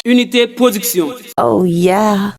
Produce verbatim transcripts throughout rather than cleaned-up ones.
Unité Production. Oh yeah.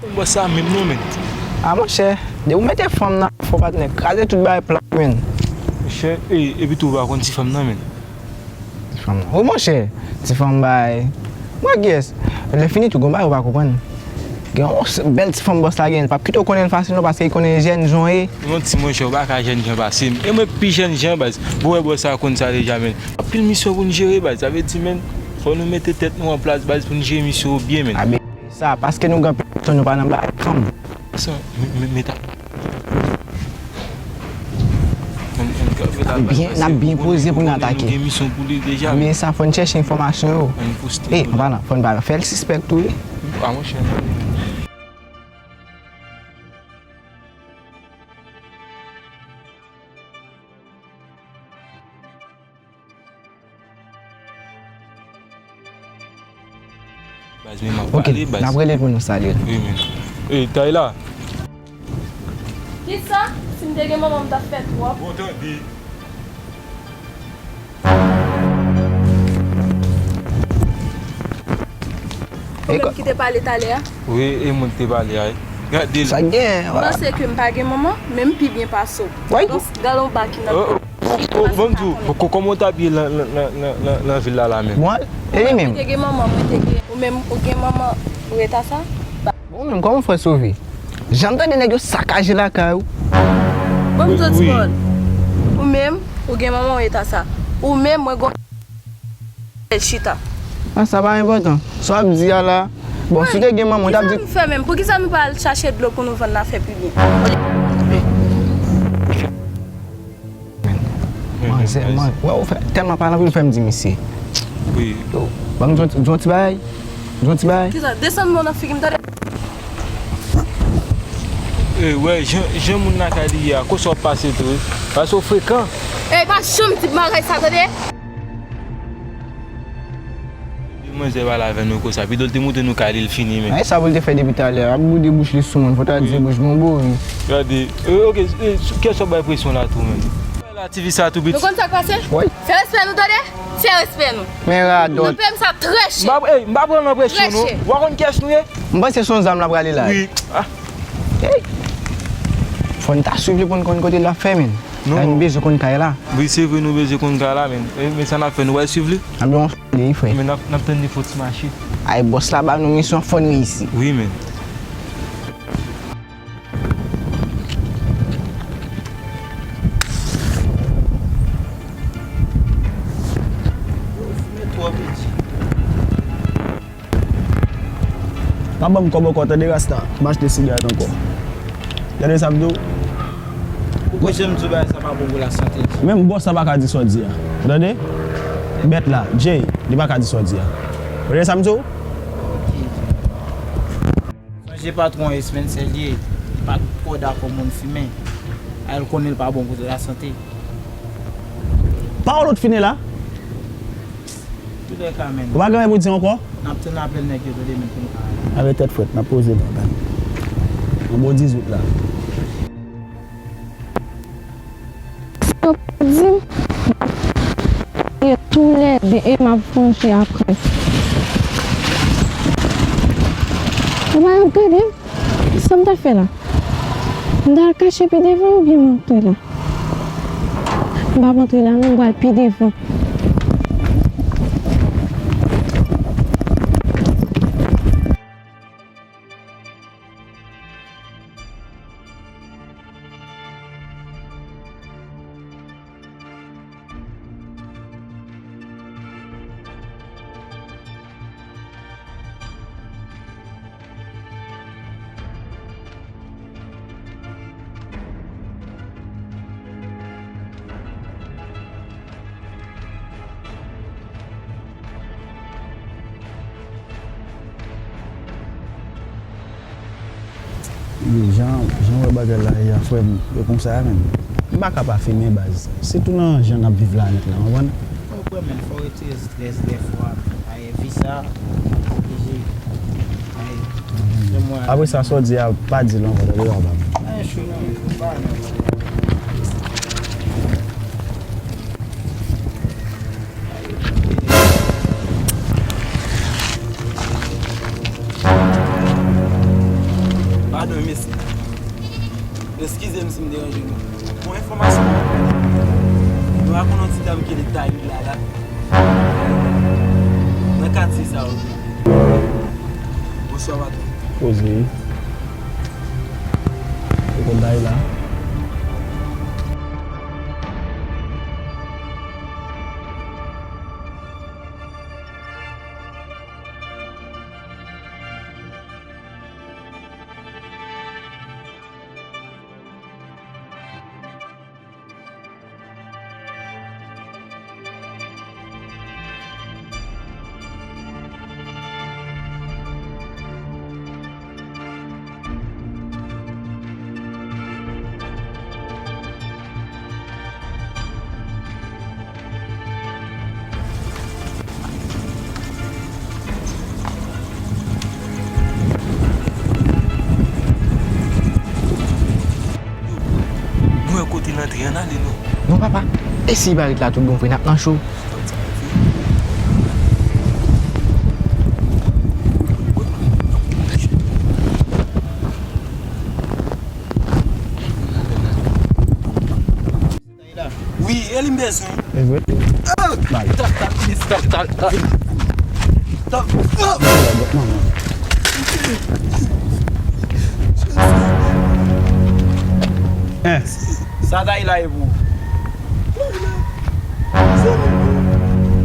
Konn bòs sa menm non, men. A, monchè, depi w mete fanm nan afè w, patnè, kraze tout bagay plat, men. Monchè, e, epi tou, ou pa konn ti fanm nan, men. Ti fanm nan. Wi, monchè, ti fanm bay. Mwen, kiyès? Lè fini tou, gon bagay ou pa konprann. Gen yon s-, bèl ti fanm bòs la gen, l p ap kite w konnen l fasil non, paske l konnen jèn jan w ye. Manti, monchè, ou pa ka jèn jan pase m. E mwen pi jèn jan, baz. Bon, wè, bòs sa konn sa deja, men. Anpil misyon pou n jere, baz. Sa vle di, men, fò nou mete tèt nou an plas, baz, pou n jere misyon yo byen, men. A, men sa, paske nou gen anpil misyon, nou pa nan bagay fanm. Sa, men, men, men ta. N ap byen, n ap byen poze pou n atake. Men sa, fò n chèche enfòmasyon yo. E, an palan, fò n pa fè l sispèk tou, wi. A, monchè. Baz, men m ap pale, baz. Ok, n ap rele pou nou salye l. Wi, men. Ey, Tayla. Kisa? Si m te gen manman, m t ap fè twòp. Bon, tande. Ou menm ki te pale talè a? Wi, e mwen ki te pale a, wi. Gade l. Sa gen, m panse ke m pa gen manman, men m pi byen pase w. Gade yon ba ki nan. Oh, oh, oh, oh, ban m di w, kò-, kòman w t ap ye nan, nan, nan, nan, nan, nan vil la, la menm? Bon, e li menm. Mwen te gen manman, mwen te gen, ou menm, ou gen manman, ou reta sa? Bon, ou menm, kòman w fè sove? Janm tande nèg yo sakaje lakay ou? Ban m di w ti pawòl. Ou menm, ou gen manman, ou reta sa. Ou menm, mwen gon Bèl chita. A, sa pa enpòtan. Sa w ap di a la, bon, si w te gen manman, w t ap di. Poukisa nou fè menm? Poukisa nou pa al chache dlo pou nou vann la fè pi byen? Manzè, man, wè, ou fè, tèlman pale anpil, ou fè m di misye. Wi. Yo, ban m di yon ti bagay. Di yon ti bagay. Kisa? Desann men w nan figi m, tande. E, wè, jan, jan moun lakay li ye a, kosa w ap pase tou, wi. Paske w frekan. E, pa janm di m bagay sa, tande. Manzè pale avè nou konsa, pito l te montre nou kay li, l fini, men. Ay, sa pou l te fè depi talè a, ap boude bouch li sou moun, fò ta di bouch bonbo, wi. Gade, e, ok, e, kiyès w ap bay presyon la tou, men? La, ti fi sa tou piti. Nou konn sa k pase? Wi. Fè respè nou, tande? Fè respè nou. Men radòt. Nou peye m sa trè chè. M pa, ey, m pa pran nan presyon, non. Trè chè. Ou pa konn kiyès nou ye? M panse se yon zam l ap rale la. Wi. Ah. Ey. Fò n ta swiv li pou n konn kote l ap fè, men. Non. La, nou bezwen konn kay la. Wi, se vre, nou bezwen konn kay la, men. E, men sa n ap fè, nou pral swiv li? N ap yon li, frè. Men n ap, n ap tann li fè yon ti mache. Ay, bòs la ba nou misyon, fò n reyisi. Wi, men. Yo, fimen twò piti. Pa ban m kòb ankò, tande, Rasta. M achte sigarèt ankò. Tande sa m di w? Ou kwè jan m di w bagay sa pa bon pou lasante? Menm bòs la pa ka di sa w di a. Ou tande? Bèt la, Jay, li pa ka di sa w di a. Ou tande sa m di w? Ok. Sonje patwon an, Spencer li ye. Li pa twò dakò moun fimen. A, l konnen l pa bon pou lasante. Pawòl ou t fini la? Toulèka, men. Ou pa gen anyen pou di ankò? N ap tann apèl nèg yo, tande, men, pou nou ka ale. Avèk tèt frèt, n ap poze nou, men. Yon bon dizuit la. Sa yo pa di m, e toulède, e m ap vanje apre. Ou pa ap gade m? Sa m ta fè la? M ta al kache pi devan oubyen m antre la? M p ap antre la non, m pral pi devan. Jan, jan w wè bagay la ye a, frè m, e konsa a menm. M pa ka pa fimen, baz. Sitou nan jan n ap viv la nèt la, w konprann? Ou konprann, men fò w retire strès dèfwa. Ay, vi sa, oblije. Ay, se mwen. Apre sa, sa w di a, pa di l ankò, tande papa m. Ay, chou nan men, pa non. Padon, mesye. Eskize m si m deranje nou. Bon, enfòmasyon mwen konnen. Nou pa konn yon ti dam ki rele Tayla la. Nan katye sa yo. Bonswa, patwon. Poze. Ou konn Tayla? Nou wè kote l antre, ann ale non. Non, papa. E si l pa ret la tout bon vre, n ap nan cho. Wi, e li m bezwen. E vre? Bay. Tap, tap, tap, tap, tap. Tap. Hein. Sa Tayla ye pou ou? Zanmi m,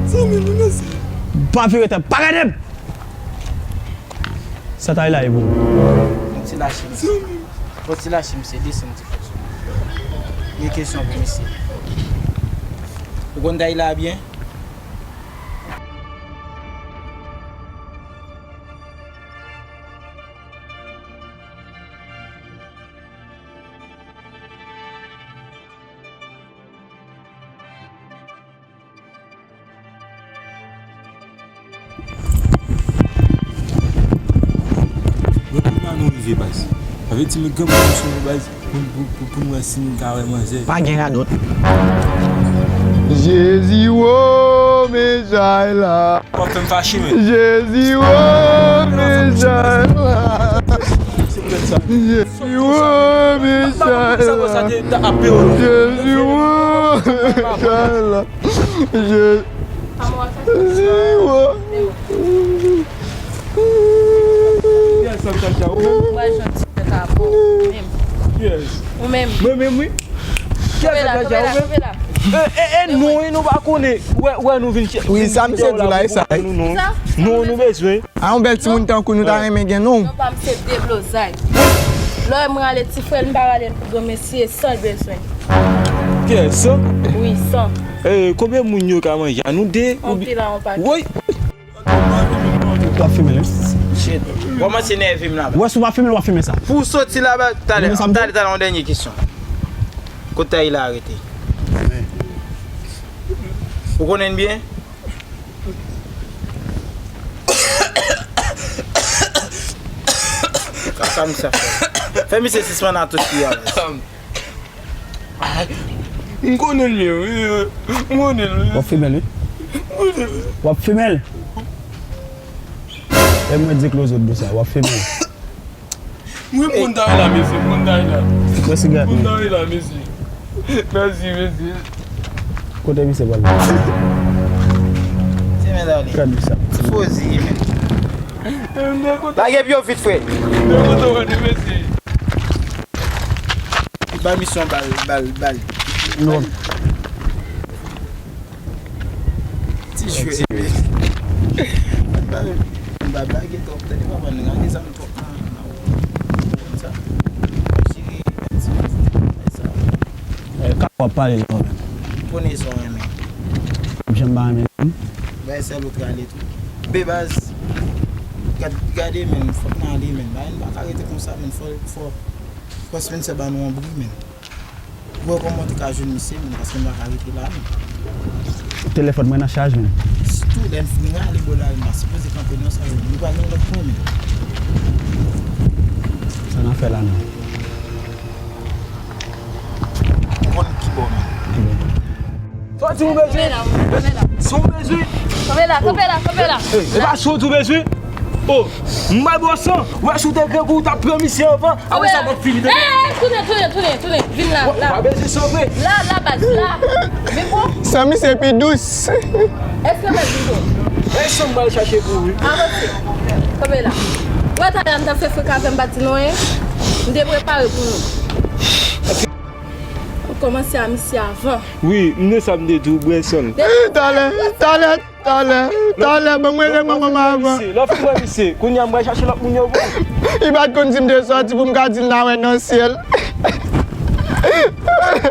zanmi m, mèsi. Pa vire tèt, pa gade m! Sa Tayla ye pou ou? Yon ti lache misye. Yon ti lache misye, desann ti fòs. Gen kesyon pou misye. Ou konn Tayla byen? Bon, kounye a nou rive, baz. Sa vle di, met granmoun nou sou nou, baz, pou, pou, pou, pou n wè si n ka wè manzè. Pa gen radòt. Jezi wo, men chay la. W ap fè m fache, men. Jezi wo, men chay la. Se poutèt sa. Jezi wo, men chay la. Jezi wo, men chay la. Je, je, wa. Yes, Sacha, ou menm? Mwen janti fè sa pou ou menm. Yes. Ou menm. Mwen menm, wi. Yes, Sacha, ou menm? E, e, e, nou, e nou pa konnen. Wè, wè, nou vin chè. Wi, sa misye di la, e sa. Nou, non. Non, nou bezwen. A yon bèl timoun tankou nou ta renmen gen non. Non, pa misye deblozay. Lè m rale ti frè l, m pa rale l pou granmesi, san l bezwen. Kiyès? Wi, san. Eh, konbyen moun yo ka manje? A nou de? Anpil a yon pakèt. Woy! W ap fimen, wi. Shit. Kòmanse nève m la. Wè, si w pa fimen, w ap fimen sa. Pou w soti la, ba, talè, talè, talè, yon dènye kesyon. Kote Tayla rete? Ou konnen l byen? Sa, sa misye ap fè? Fè misye sispann atouch li a, baz. M konnen l byen, wi. M konnen l, wi. W ap fimen l, wi. M konnen l, wi. W ap fimen l. E mwen di Closet dou sa, w ap fimen l. Mwen pran Tayla, mesye, pran Tayla. Mèsi, gade. Pran Tayla, mesye. Mèsi, mesye. Kote misye pral? Se men dale. Gade sa. Poze, men. Lage pye w vit, frè. M te kontan wè nou, mesye. Ba misyon bal, bal, bal. Non. Ti jwe. M pa, m pa blage twòp, tande papa, nou lage zam twòp nan, nan ou konn sa. M ap jere yon ti, yon ti bagay sa. Eh, ka w ap pale la menm? M konnen sa w renmen. M janm pa renmen non. Bay sèl ou t rale tou. Be baz. Gad, gade menm, fòk n ale menm. Bagay nou pa ka rete konsa menm, fò, fò. Fò Spencer ba nou yon bri, men. Pou wè kòman w te ka jwenn misye, men, paske m pa ka rete la, men. Telefòn mwen nan chaj, men. Sitou lè n fin rale bò lari, m pa sipoze kanpe nan sa yo. Nou pral nan lòt pwen, men. Sa n ap fè la, men? Ou konn ki bò, men. Sòti ou bezwen. Si ou bezwen. Kanpe la, kanpe la, kanpe la. Ey, e pa sòti ou bezwen. Oh, m bay bò san. Ou wè si w te grangou, ou t ap pran misye anvan. Apre sa, w ap fini de. Ey, tounen, tounen, tounen, tounen. Vin la, la. Pa bezwen san vre. La, la, baz, la. Vin pran. San misye pi dous. Èske mwen vin pran? E san m pral chache pou ou, wi. Avanse. Kanpe la. Ou wè talè a m t ap fè freka avè m, m pa t di nou anyen. M te prepare pou nou. Ou kòmanse a misye avan. Wi, m de sa m te di w, bwè san. Talè, talè, talè, talè, ban m rele manman m avan. Lè w fin wè misye, kounye a m pral chache lòt moun yo pou ou. Li pa t konn si m te sòti pou m ka di l n a wè nan syèl.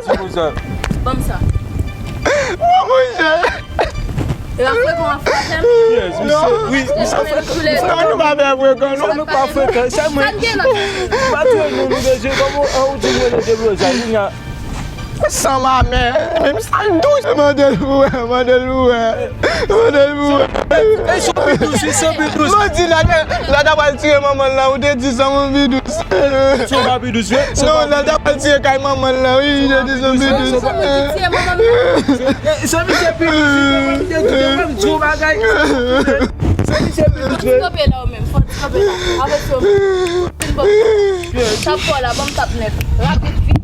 Ban m sa. Ban mwen sa. E w ap frekan, w ap frape m? Yes, misye, wi, misye frekan. Non, nou pa fè frekan, non. Nou pa frekan. Sa mwen. Pa touye nou, nou bezwen. Kòman ou di mwen de blozay, kounye a. San mamè, menm sa l dous. Mande l pou wè, mande l pou wè. Mande l pou wè. E, e, san pi dous, wi, san pi dous. Mwen di la, la, la ta pral tire manman l la, ou te di san mwen pi dous. San pa pi dous, wi. Non, la ta pral tire kay manman l la, wi, li te di san pi dous. San mwen ki tiye manman m la. Se misye pi dous, wi, mwen m te di, mwen m di yon bagay. Se misye pi dous, wi. Fò w kanpe la ou menm, fò w kanpe la. Avèk yo menm. Fin bò. Tap fò la, ban m tap nèt. Rapid, vit.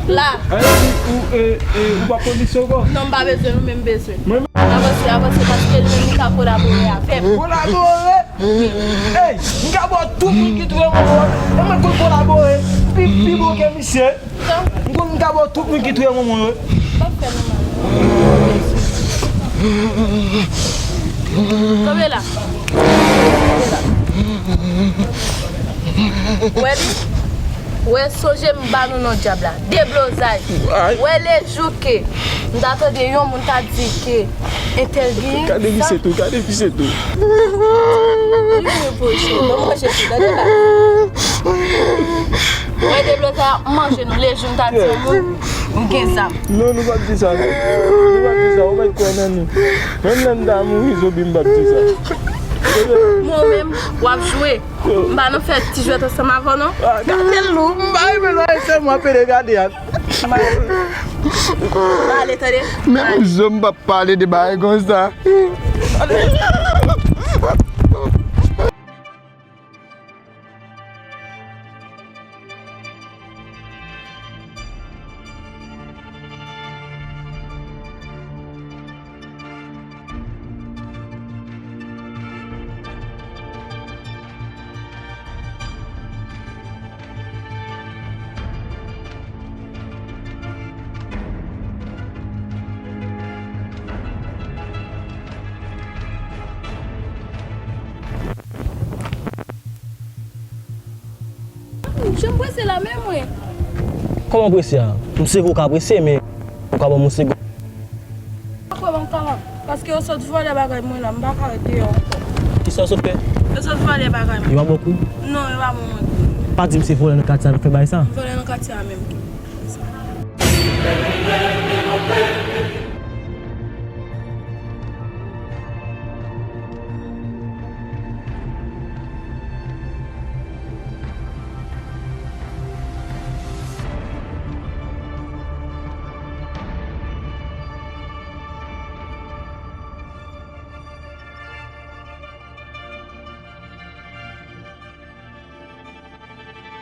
La. Ay, ou, e, e, ou pa pran misye ankò? Non, m pa bezwen, nou menm bezwen. Mwen menm. Avanse, avanse, paske li menm li ka kolabore avè m. Kolabore? Ey, m ka ba w tout moun ki touye manman w. E mwen konn kolabore pi, pi bon ke misye. M konn m ka ba w tout moun ki touye manman w yo. Pa fè nou mal. Kanpe la. Kanpe la. Wè li? Wè, sonje m ba nou non dyab la. Deblozay. Ay. Wè lejou ke m ta tande yon moun ta di ke entèl gen. Gade misye tou, gade misye tou. Li vin pou chou, ban m manje tou, gade la. Wè deblozay ap manje nou, lejou m ta di yon moun, m gen zam. Non, nou p ap di sa, non. Nou p ap di sa, ou mèt kwè nan nou. Menm lè m ta mouri zonbi, m p ap di sa. Mwen menm, w ap jwe. M pa nan fè ti jwèt ansanm avè w, non. Ah, gade l lou, m pa renmen lè w sèlman pede gade a. M pa renmen. Ale, tande. Menm zo m p ap pale de bagay konsa. Ale. Jan m prese la, men mwen. Kòman prese a? M seve ou ka prese, men ou ka ban m yon segonn. Kwè ban m kalòt, paske yo sot vòlè bagay mwen la, m pa ka ret deyò ankò. Kisa yo sot fè? Yo sot vòlè bagay mwen. Yo pa ba w kou? Non, yo pa ban mwen kou. Pa di m se vòlè nan katye a k fè bagay sa. Vòlè nan katye a menm.